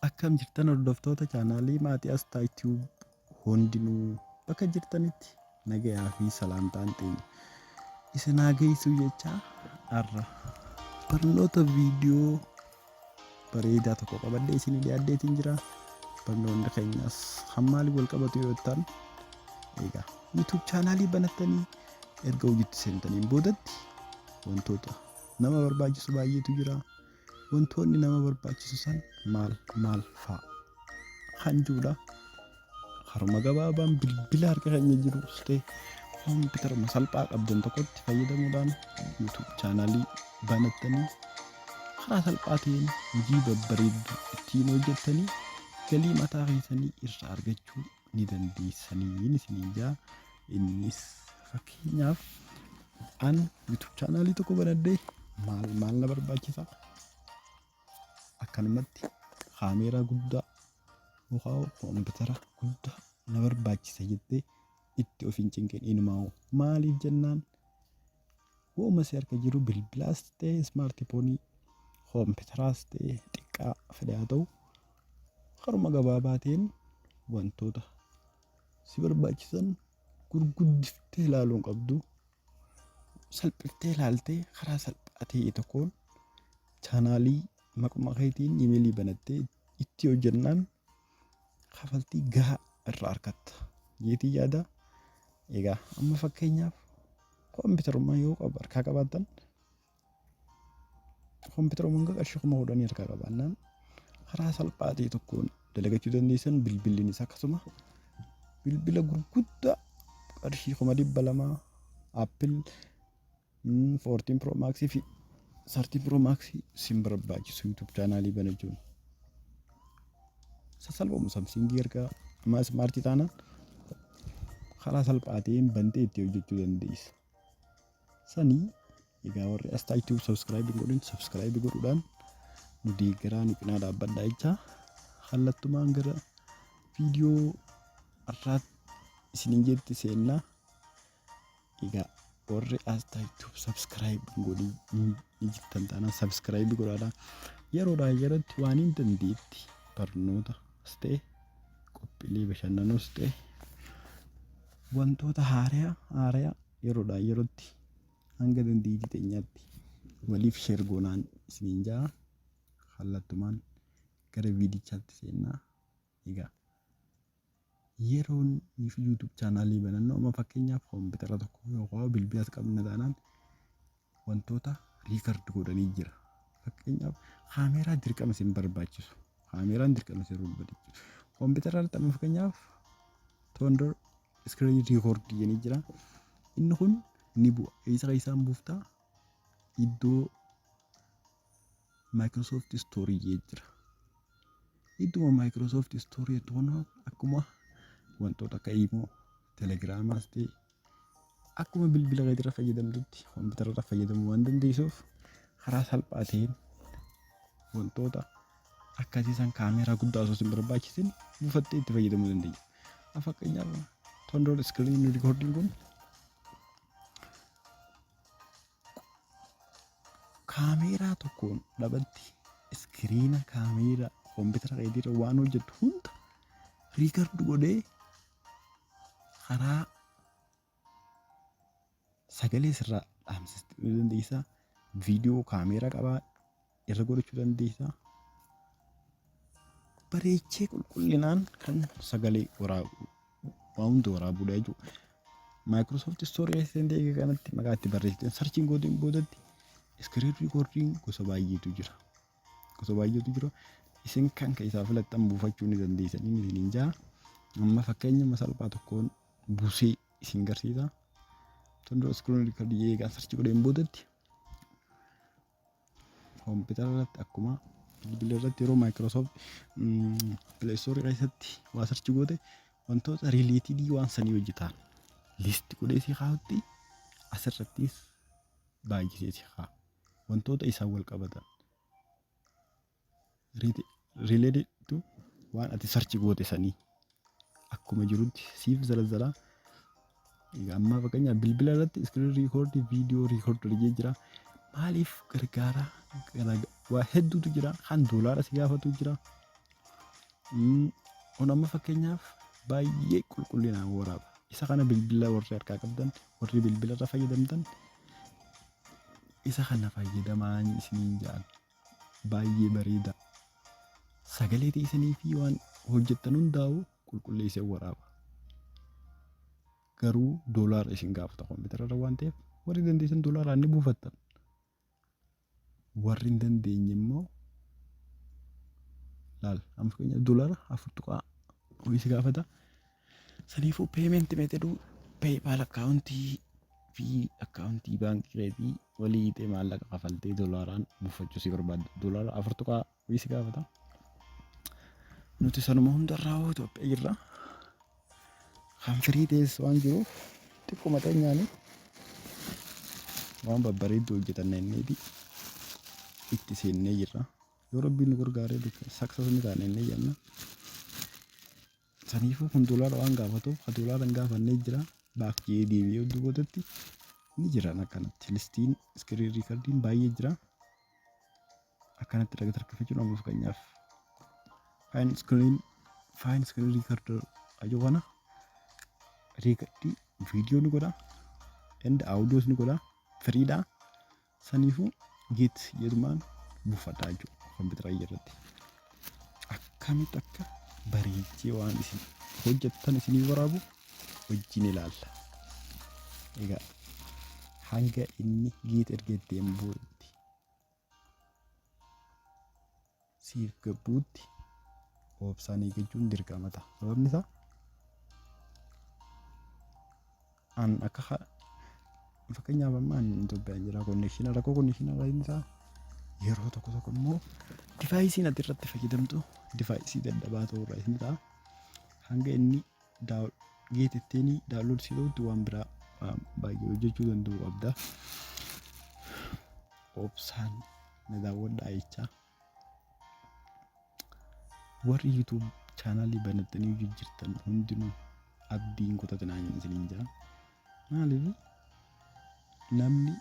Akkam jirtan hordoftoota chaanaalii Maatiyaas Taayitiyuub hundinuu bakka jirtanitti nagayaa fi salaamtaan teenya isin haa geessu jechaa, har'a barnoota viidiyoo bareedaa tokko qabadhee isinii dhiyaadheetiin jira. Barnoonni keenyas kan maaliin wal qabatu yoo ta'an, egaa YouTube chaanaalii banattanii erga hojiitti seentaniin boodatti wantoota nama barbaachisu baay'eetu jira. Wantoonni nama barbaachisu san maal maal fa'a kan jedhudha. Karuma gabaabaan bilbila harka keenya jirus ta'e kompiitaruma salphaa qabdan tokkotti fayyadamuudhaan YouTube chaanaalii banattanii karaa salphaa ta'een hojii babbareedduu ittiin hojjettanii galii mataa keessanii irraa argachuu ni dandeessanii isiniin jaa. Innis fakkeenyaaf an YouTube chaanaalii tokko banadhee maal maal na barbaachisa? Akkanumatti kaameeraa guddaa yookaan koompitara guddaa na barbaachisa jettee itti of hin cinqin inumaa. Maaliif jennaan, wooma si harka jiru, bilbilaas ta'e ismaartifoonii, koompitaraas ta'e xiqqaa fedhe haa ta'u, karuma gabaabaa ta'een wantoota si barbaachisan gurguddiftee ilaaluu hin qabdu. Salphiftee ilaaltee karaa salphaa ta'e tokkoon chaanaalii maquma keetiin imeelii banattee itti hojjennaan kafaltii gahaa irraa argatta jeetii yaada. Egaa amma fakkeenyaaf kompiitarummaa yoo qabu harkaa qabaattan, kompiitarummaa hanga qarshii 10,000 harkaa qabaannaan karaa salphaa ta'e tokkoon dalagachuu dandeessan. Bilbilliinis akkasuma bilbila gurguddaa qarshii 200,000 Apple 14 Pro Max fi 13 Pro Max sin barbaachisu YouTube chaanaalii banachuun. Sasalphuma Samsungii harkaa amma ismaartii taanaan karaa salphaa ta'een bantee itti hojjechuu dandeessa. Sanii egaa warri Astaa YouTube subscribe hin godhin subscribe godhuudhaan nu deeggaraa, nu cinaa dhaabbadhaa jecha, kallattumaan gara viidiyoo har'aatti isiniin jetti seennaa. Egaa warri Astaa YouTube subscribe hin godhin ni jirtan taanaan subscribe godhaadhaa. Yeroodhaa yerootti waan hin dandeetti barnootas ta'e, qophiilee bashannanuus ta'e, wantoota haaraa haaraa yeroodhaa yerootti hanga dandeettii teenyaatti waliif share goonaan isiniin jaa, kallattumaan gara viidichaatti seennaa. Egaa yeroon YouTube chaanaalii banannu, amma fakkeenyaaf koompitara tokko yookaan bilbilas qabna taanaan wantoota record godhanii jira. Fakkeenyaaf kaameeraa dirqama isin barbaachisu. Kaameeraan dirqama isin barbaachisu. Koompitara irratti amma fakkeenyaaf Thunder Screen Record jedhanii jira. Inni kun ni bu'a. Eessa keessaan buuftaa? Iddoo Microsoft Store jira. Idduma Microsoft Store jettu kana akkuma wantoota akka Imo, Telegiraamaas ta'e akkuma bilbila keetirra fayyadamtutti koompitara irra fayyadamuu waan dandeessuuf, karaa salphaa ta'een wantoota akkasii san kaameeraa guddaa osoo sin barbaachisin buufattee itti fayyadamuu dandeenya. Fakkeenyaaf Thunder Screen Recording kun kaameeraa tokkoon dhabatti iskiriina kaameeraa koompitara keetiirra waan hojjettu hunda record godhee karaa sagalee sirraa dhaamsisuu dandeessa. Viidiyoo kaameeraa qabaa irra godhachuu dandeessa. Bareechee qulqullinaan kan sagalee waraabu, waa hunda waraabuudha jechuudha. Microsoft Store keessatti eega kanatti maqaa itti barreessitan searchiin gooteen boodatti screen recording gosa baay'eetu jira. Gosa baay'eetu jira. Isin kan keessaa filattan buufachuu ni dandeessanii isiniin jaa. Amma fakkeenyuma salphaa tokkoon buusee isin garsiisa. Thunder Screen Record eegaa search godheen boodatti koompitara irratti akkuma bilbila irratti yeroo Microsoft Play Store keessatti waa search goote wantoota related waan sanii hojjetan list godhee si kaa'utti, asirrattis baay'isee si kaa'a. Wantoota isaan wal qabatan, related to waan ati search goote sanii akkuma jirutti siif zalazalaa. Egaa amma fakkeenyaaf bilbila irratti screen record, video record jira. Maaliif gargaara? Waa hedduutu jira. Kan doolaara si gaafatu jira. Kun amma fakkeenyaaf baay'ee qulqullinaan waraaba. Isa kana bilbila warri harkaa qabdan, warri bilbila irra fayyadamtan, isa kana fayyadamaa isiniin jedhan. Baay'ee bareeda. Sagalee teessanii fi waan hojjettan hundaa'u qulqulleessee waraaba. Garuu doolaara isin gaafata kompiitara irra waan ta'eef, warri dandeessan doolaaraan ni buufattan. Warri hin dandeenye immoo laal, amma fakkeenyaaf doolaara 4 tuqaa ho'i si gaafata. Saniifuu payment method PayPal akkaawuntii fi akkaawuntii baankii keetii walii hiixee maallaqa kafaltee doolaaraan buufachuu si barbaadda. Doolaara 4 tuqaa ho'i si gaafata. Nuti sanuma hundarraa hoo Itoophiyaa jirra. Kan firii ta'es waan jiruuf xiqquma teenyaanii waan babbareedduu hojjetanna inneeti itti seennee jirra. Yoo Rabbiin nu gargaaree success ni taana innee jenna. Saniifuu kun doolaara waan gaafatuuf ka doolaara hin gaafannee jira. Back jee deebi'ee hedduu boodatti ni jiran akkanatti listiin screen recordiin baay'ee jira. Akkanatti dhaga harkifachuun amma fakkeenyaaf fine screen recorder ajoo kana recordii viidiyoo ni godha and audios ni godha, freedha. Saniifuu get jedhumaan buufadhaa jechuudha kompiitara irratti. Akkamitti akka bareechee waan isin hojjettan isinii waraabu wajjin ilaalla. Egaa hanga inni get ergetteen boodatti siif gabbuutti obsaan eeggachuun dirqama ta'a. Sababni isaa an akka fakkeenyaaf amma an Itoophiyaan jira, connection rakkoo connection inni isaa yeroo tokko tokko immoo deviceiin ati irratti fayyadamtu deviceii dadhabaa ta'uu irraa isin ta'a. Hanga inni get ittiin download si ta'utti waan biraa baay'ee hojjechuu danda'u qabda. Obsaan na daawwadhaa jechaa. Warri YouTube channelii banattanii jijjiirtan hundinuu abdiin kutatinaa isiniin jira. Maaliif? Namni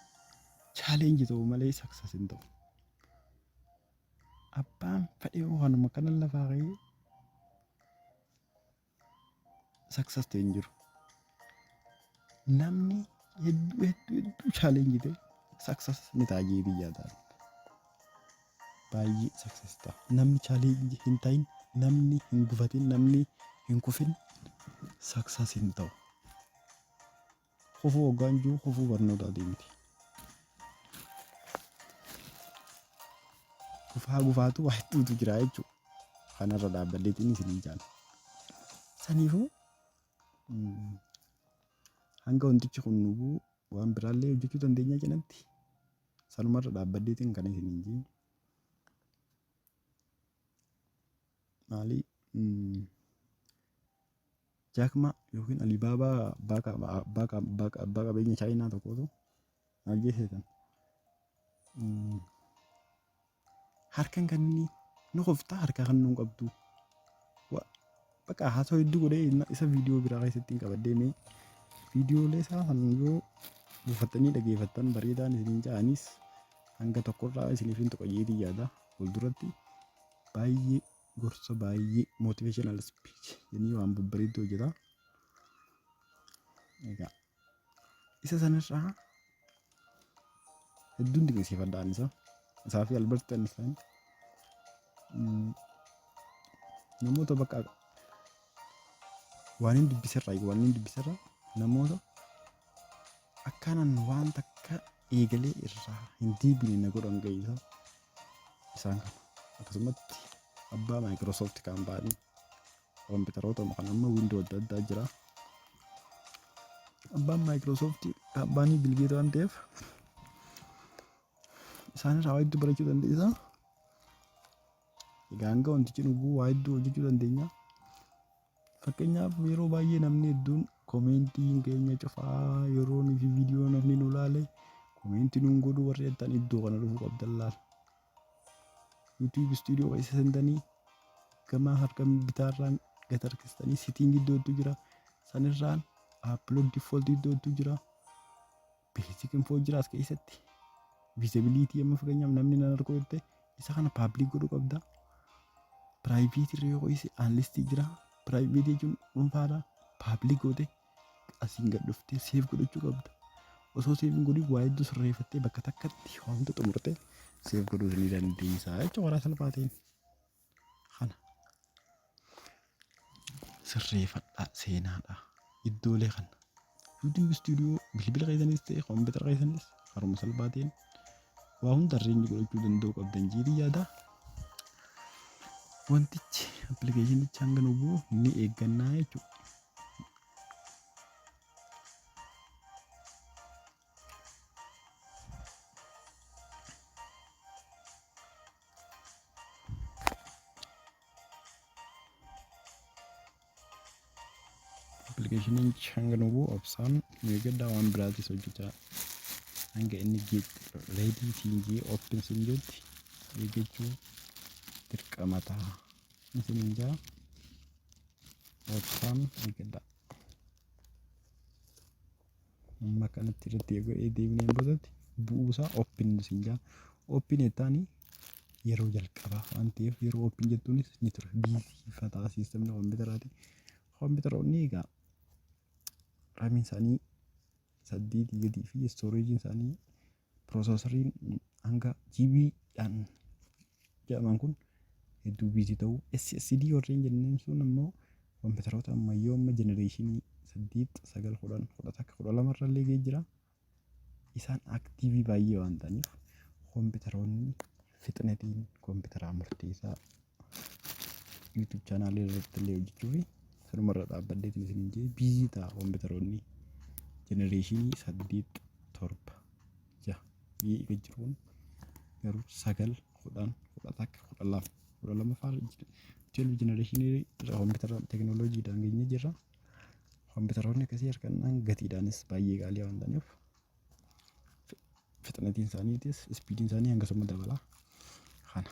challenge ta'u malee success hin ta'u. Abbaan fedhee waanuma kana lafaa ka'ee success ta'e hin jiru. Namni hedduu hedduu hedduu challenge ta'e success ni ta'a jee biyyaa ta'a. Baay'ee success ta'a. Namni challenge hin ta'in, namni hin gufatin, namni hin kufin success hin ta'u. Kufuu hoggaan jiru kufuu barnootaatii miti. Kufaa gufaatu waa hedduutu jira jechuudha. Kanarra dhaabbadheetiin isinii jaala. Saniifuu hanga wantichi kun nu waan biraallee hojjechuu dandeenya cinatti sanumarra dhaabbadheetiin kan isiniin jiru. Maali, Jack Ma yookiin Alibaabaa abbaa qabeenya Chaayinaa tokkotu maal jeesetan, harkan kan inni nu koftaa harka kan nuun qabdu. Bakka haasawaa hedduu godhee isa viidiyoo biraa keessatti hin qabadhee mee viidiyoolee isaa san yoo buufattanii dhageeffattan bareedaan isiniin ja'anis hanga tokkorraa isiniif hin tuqa jeetii yaada. Fuulduratti baay'ee gorsa baay'ee motivational speech jennee waan babbareedduu hojjeta. Egaa isa sanirraa hedduun dinqisiifadha ani isa. Isaa fi Albert Einstein namoota bakka waan hin dubbiserraa namoota akkanaan waan takka eegalee irraa hin deebine na godhan ga'iisa isaan kana. Akkasumatti abbaa Microsoft company, kompiitaroota kan amma Windows adda addaa jira. Abbaan Microsoft company Bill Gates waan ta'eef isaan irraa waa hedduu barachuu dandeessa. Egaa hanga wantichi dhuguu waa hedduu hojjechuu dandeenya. Fakkeenyaaf yeroo baay'ee namni hedduun commentiin keenya cufaa, yeroo fi viidiyoo namni nu laale commentii nuun godhu warri jettan iddoo kana dhufuu qabdan laal. YouTube Studio keessa seentanii gama harka bitaarraan gad harkistanii setting iddootu jira. Sanirraan upload default iddootu jira. Basic info jira as keessatti. Visibility amma fakkeenyaaf namni nan argu jette isa kana public godhuu qabda. Private irra yoo qoyise unlistii jira. Private jechuun dhuunfaadha. Public goote asiin gad dhuftee save godhachuu qabda. Osoo save hin godhin waa hedduu sirreeffattee bakka takkatti waa hunda xumurtee save godhuu ni dandeessa jechuudha karaa salphaa ta'een. Kana sirreeffadhaa seenaadha. Iddoolee kana YouTube studio bilbila keessanis ta'e koompitara keessanis karuma salphaa ta'een waa hunda arrange godhachuu danda'uu qabdan jedhee yaada. Wantichi appilikeeshinichi hanga nu bu'u ni eeggannaa jechuudha. Appilikeeshiniin hanga nu bu'u obsaan nu eeggadhaa, waan biraatis hojjechaa hanga inni get ready siin jee open siin jetti eeggachuu dirqama ta'a. Isiniin jaa, obsaan eeggadhaa. Amma kanatti irratti godhee deebineen boodatti bu'uusaa open siin jaa. Open jettaanii yeroo jalqabaa waan ta'eef yeroo open jettuunis ni tura. Busy fataa siistemni koompitaraati. Koompitaroonni egaa RAMiin isaanii 8 gadii fi storageiin isaanii processoriin hanga GB dhaan jedhaman kun hedduu busy ta'uu. SSD warreen jenneen sun ammoo koompitaroota ammayyoo amma generationii 8, 9, 10, 11, 12 irra illee ga'ee jira. Isaan active baay'ee waan ta'aniif koompitaroonni fixnetiin koompitaraa murteessaa YouTube channelii irratti illee hojjechuu fi sanumarra dhaabbadheetiin isiniin jee busy ta'a. Koompitaroonni generationii 8, 7, 6 biyya jiruun garuu 9, 10, 11, 12, 12 fa'aa 12 generationii koompitara teekinooloojiidhaan geenyee jirra. Koompitaroonni akkasii harkannaan gatiidhaanis baay'ee qaalii waan ta'aniif fixnetiin isaaniitis speediin isaanii hangasuma dabala. Kana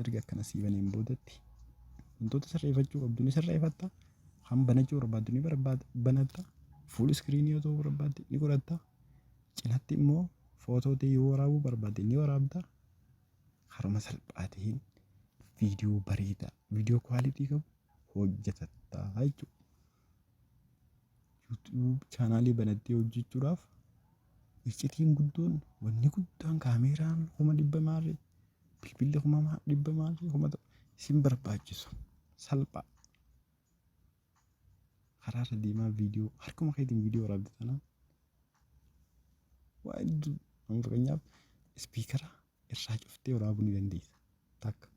erga akkana sii baneen boodatti wantoota sirreeffachuu qabdu ni sirreeffatta. Kan banachuu barbaaddu ni banatta. Full screenii yoo ta'uu barbaadde ni godhatta. Cinatti immoo footoo ta'e yoo waraabuu barbaadde ni waraabda. Karuma salphaa ta'een viidiyoo bareedaa, viidiyoo quality qabu hojjetatta jechuudha. YouTube channelii banattee hojjechuudhaaf iccitiin guddoon, wanni guddaan kaameeraan 100,000 maarree, bilbilli 100,000 maarree kuma isin barbaachisu salphaa. Karaarra deemaa viidiyoo harkuma keetiin viidiyoo waraabde tanaan waa hedduu, amma fakkeenyaaf speakera irraa cuftee waraabuu ni dandeessa. Takka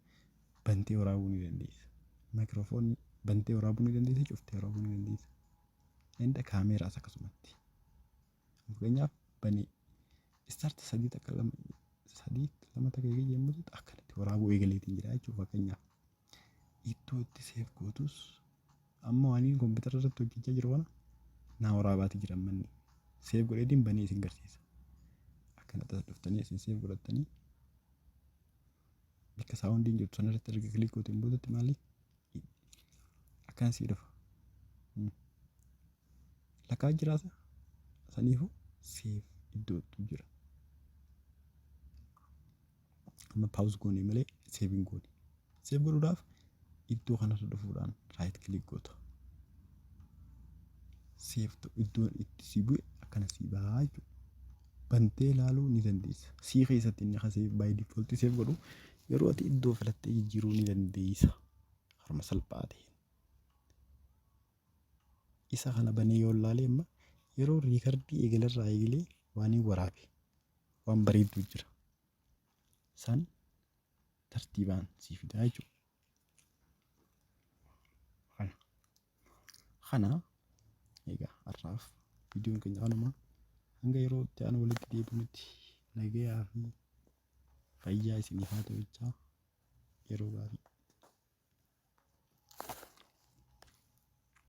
bantee waraabuu ni dandeessa. Maayikiroofoonii bantee waraabuu ni dandeessa, cuftee waraabuu ni dandeessa. Inda kaameeraas akkasumatti. Fakkeenyaaf banee start 3 takka 2 3 2 takka eegee jemmuu akkanatti waraabuu eegaleetiin jira jechuudha fakkeenyaaf. Iddoo itti save gootus amma waan inni kompiitara irratti hojjechaa jiru kana naa waraabaatii jira manni. Save godheetiin banee isin garsiisa. Akkanatti as dhuftanii isin save godhattanii bakka soundiin jirtu sanarratti erga click gooteen boodatti maali akkana sii dhufa. Lakkaa jiraata saniifuu save iddootu jira. Amma pause goone malee save hin goone. Save godhuudhaaf iddoo kanarra dhufuudhaan right click goota. Save ta'u iddoon itti si bu'e akkana si bahaa jechuudha. Bantee ilaaluu ni dandeessa. Sii keessatti inni akka save by default save godhu yeroo ati iddoo filattee jijjiiruu ni dandeessa. Harma salphaa ta'een. Isa kana banee yoo ilaale amma yeroo recordii eegalarraa eegalee waan hin waraabe waan bareedduu jira. San tartiibaan sii fidaa jechuudha. Kana. Kana egaa har'aaf viidiyoon keenya kanuma. Hanga yeroo itti aanu walitti deebinutti nagayaa fi fayyaa isiniif haa ta'u jechaa yeroo gaarii.